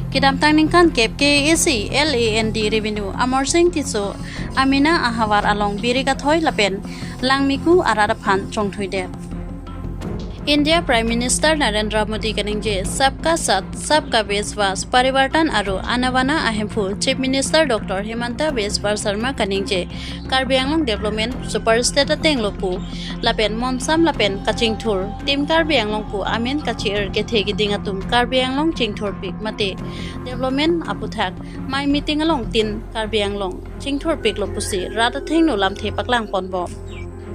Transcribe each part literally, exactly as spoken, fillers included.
Kedamtang ningkan kep K A A C land revenue Amarsing Tisso Amina ahavar along Birikathoi lapen Langmiku arat aphan chongthuidet. India Prime Minister Narendra Modi kaningje Sabka Saath, Sabka Vishwas, Parivartan aro Aana Baana Ahemphul Chief Minister Doctor Himanta Biswa Sarma kaningje Karbi Anglong development super state ateng lo pu lapen monsam lapen kachingthur Team Karbi Anglong pu amen kachi-er kethe keding atum Karbi Anglong chingthurpik mate development aputhak mei meeting along Team Karbi Anglong chingthurpik lo pusi rat athengno lamthe paklang ponbom.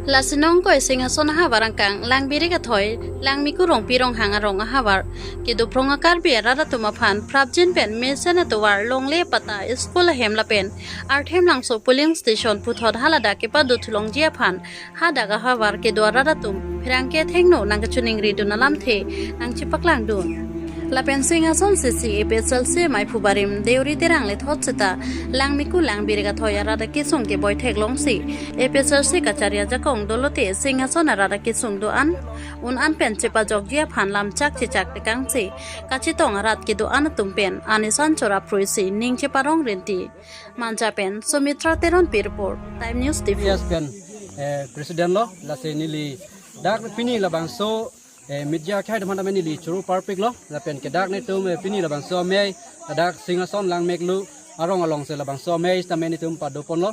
Lasi nongkoi Singhason ahavar angkang Langbirikathoi Langmiku Rongpi Ronghang arong ahavar kedo phrong a-Karbi arat atum aphan prapjin pen mesen atovar longle patta school ahem lapen Arthemlangso polling station puthot haladak kepadothulongji aphan hadak ahavar kedo arat atum pherangke athengno nangkachiningri dun alamthe nangchipaklangdun. Lapen Singhason C C A P H L C maiphu barim Deuri Terang lethot seta Langmiku Langbirikathoi arat akesung keboi theklongsi A P H L C kachari ajakong dolote Singhason arat akesung do-an un-an pen chepajokji aphan lamchak chechak tekangsi kachetong arat kedo-an atum pen anisan chorap pruisi ning cheparong rinti. Manja pen Sumitra Teronpi report, Time News T V. Yes, pen, eh, President lo, lasi neli dak pini labangso, eh, media akhai teman teman neli choro parpik lo, lapen ke dak netum, eh, pini labangso amei, dak Singhason Langmiklu arong alongsi labangso amei sitame netum padopon lo.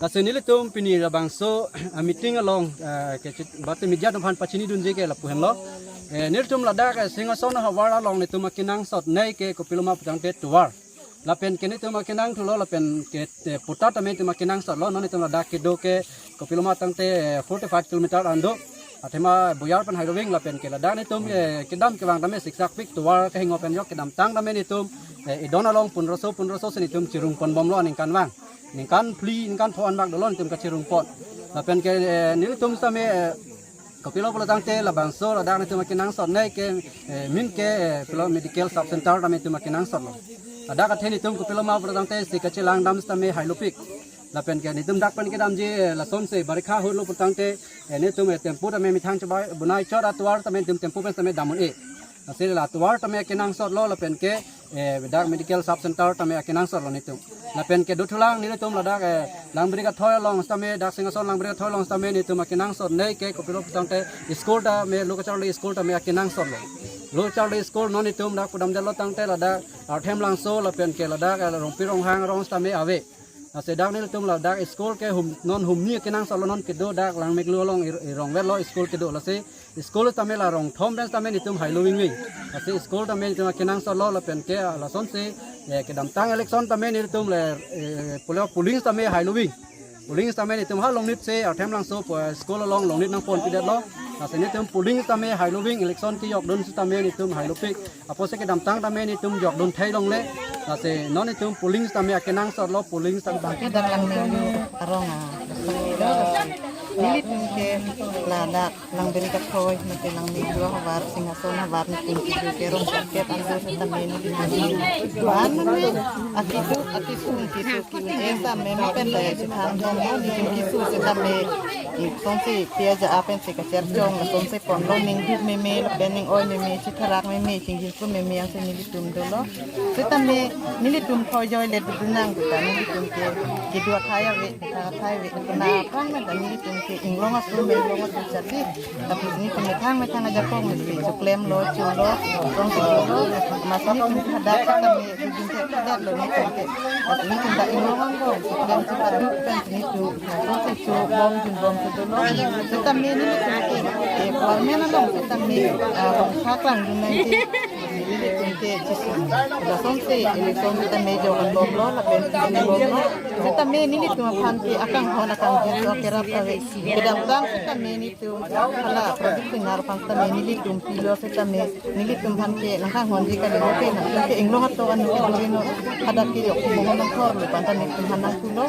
Lasi nelitum pini labangso, eh, meeting along, eh, ke chit-, bate media atum aphan pachinidunji ke lapu henlo. Eh, nelitum ladak, eh, Singhason ahavar along netum akenangsotnei ke kopiloma putangte tovar. Lapen ke netum akenangthu lo, lapen ke, eh, patta tame netum akenangsot lo, non netum ladak kedo ke kopiloma tangte, eh, forty-five kilometer an do. Athema boyar pen hailoving lapen ke ladak netum, eh, kedam kevang tame siksak pik tovar kehingno pen jok kedamtang tame netum, eh, idon along pundroso pundroso si netum chirung ponbom lo aningkanvang. Ningkan phli, ningkan pho anbak dolo netum kachirung pon. Lapen ke, eh, nelitum sitame, eh, kopilo pulo tangte labangso ladak netum akenangsotnei ke, eh, min ke, eh, pilo medical sub center tame netum akenangsot lo. Ladak athe netum kopiloma pulo tangte si kachelang dam sitame hailopik. Lapen ke netum dak pen kedamji, eh, lasonsi barikha holo pulo tangte, eh, netum, eh, tempo tame methang chobai bonai chot atovar tame netum tempo pen tame dam un-e. Lasi la tovar tame akenangsot lo lapen ke, eh, dak medical sub center tame akenangsot lo netum. Lapen ke dothulang nelitum ladak, eh, Langbirikathoi along sitame, dak Singhason Langbirikathoi along sitame netum akenangsotnei ke kopilo putangte school tame, lo kacharli school tame akenangsot lo. Lo kacharli school non netum dak pudamdetlo tangte ladak Arthemlangso lapen ke ladak, eh, Rongpi Ronghang arong sitame ave. Lasi dak nelitum ladak school ke hum, non humni akenangsot lo, non kedo dak Langmiklu along ir-, irong vet lo school kedo, lasi school tame la rong thom pen tame netum hailovingving. Lasi school tame netum akenangsot lo lapen ke lasonsi, eh, kedamtang election tame netum le, eh, pule polling tame hailoving. Polling tame netum ha Longnit si Arthemlangso po school along Longnit nangponpidetlo. Lasi netum polling tame hailoving, election kejokdun sitame netum hailopik. Apotsi kedamtang tame netum jokdun theilongle. Lasi non netum polling tame akenangsot lo, polling tame bang. Ke dak Langmiklu arong a. Nelitum ke ladak Langbirikathoi mate Langmiklu ahavar, Singhason ahavar netum kedo ke rong jaket an do sitame nelitum do-an mate akitu, akisung kitu ki-un-e sitame mepet daya chethang dong lo, netum kisu sitame, eh, sonsi pia ja apen si kacherchong, sonsi ponlo, ning duk meme lapen ning oi meme, chetherak meme, chingjinso meme ansi nelitum dolo. Sitame nelitum thoi joile dudunang sita nelitum ke kedo athai ave, athai ave, kena aphrang meta nelitum ke inglong atum, inglong atum chati. Tapi netum methang methang ajakong mesi choklem lo, cholo, rong cholo. Mas netum hadak sitame dudun thekthe lo netum ke. Mas netum ta inglong angbong choklem chepaduk pen netum. Masonsi chobom junbom si dolo. Sitame nelitum ke, eh, government along sitame, ah, hong khaklang dun nangji. Nelitum ke chisi. Lasonsi election sitame jogan bomlo, lapen sitame bomlo. Sitame nelitum aphan ke akanghon akangji kerap ave. Kedamtang sitame netum hala Pradeep Singh aphan sitame nelitum pilo sitame nelitum aphan ke nangkanghonji kali, oke, nangtum ke inglong atum an ke duri non hadak kejok kebohong nangthorlo pu anta netum aphan nangpulo.